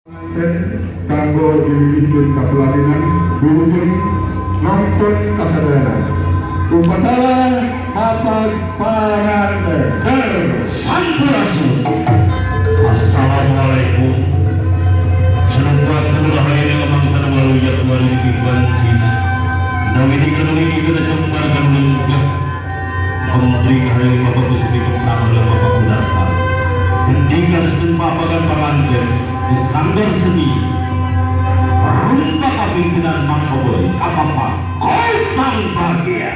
Panganten kanggo diwiwitkeun ka pelaminan, wilujeng nonton kasadayana. Upacara hapag panganten. Sampurasun. Assalamualaikum. Senang waktu rahayu ngamang sana waluya keluar di pikiran Cina. Nawi di keduli itu dah cembar kendeng. Menteri kahayu Bapak Gusti Kepala Bapak Kudarta. Gending harus papagan panganten di sanggar seni. Rumba pimpinan Mang Koboy, Kapapa, Komang Bahagia.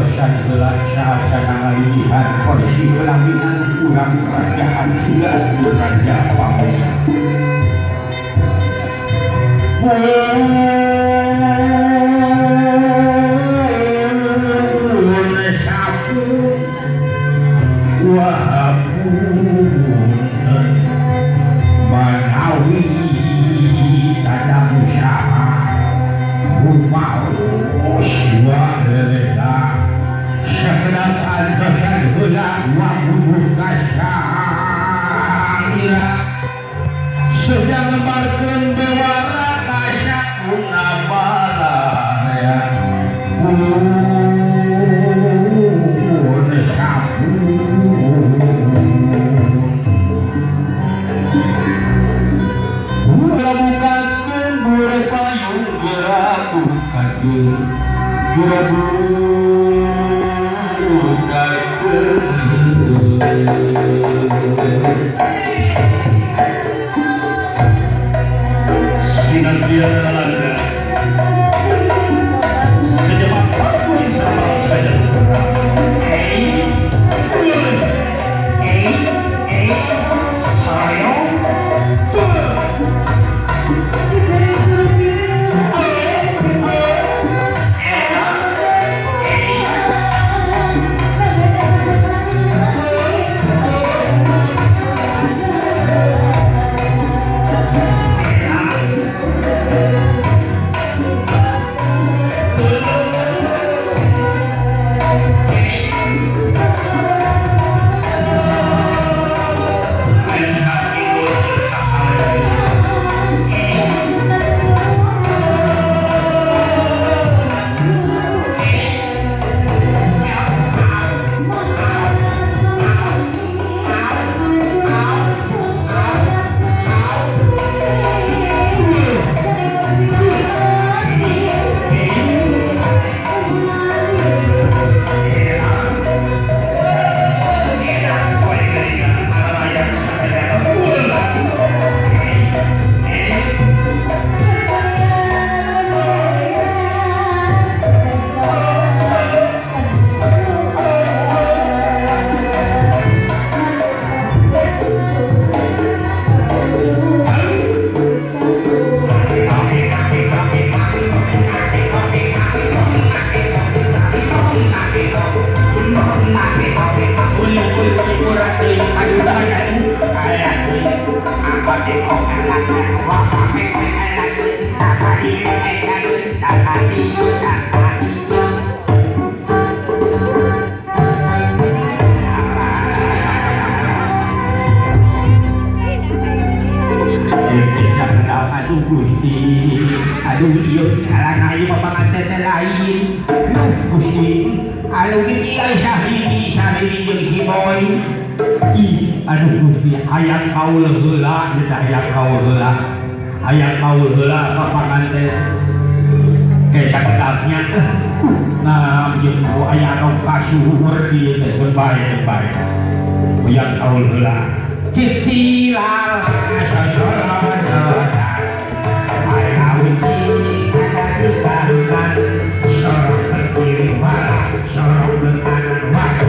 Alhamdulillah itu saat polisi pelaminan kurang kerajaan juga raja pamulang. Manawi tadang usaha rumaos dua lelena sekedap antosan heula wabuduh kasangira sedang ngebarkeun bewara kasakuna balaya pun sapu bukakeun bure payung gerabukakeun gerabukakeun Sinatria Nalanda sejak aku sama saja. Aduh Gusti, aduh ieu calana ieu papanganten teh lain. Duh Gusti, aduh gini ai sahidi, sahidi jeung si Boy. Ih, aduh Gusti, hayang kaul heula, ieu teh hayang kaul heula. Hayang kaul heula papanganten. Ke sakedapnya nah jeung aya anu kasuhur ieu teh keun bae keun bae. Hayang kaul heula. Cicilal sosorododan ada di barukan sorok ke kiri malah sorok ke kanan. Wah.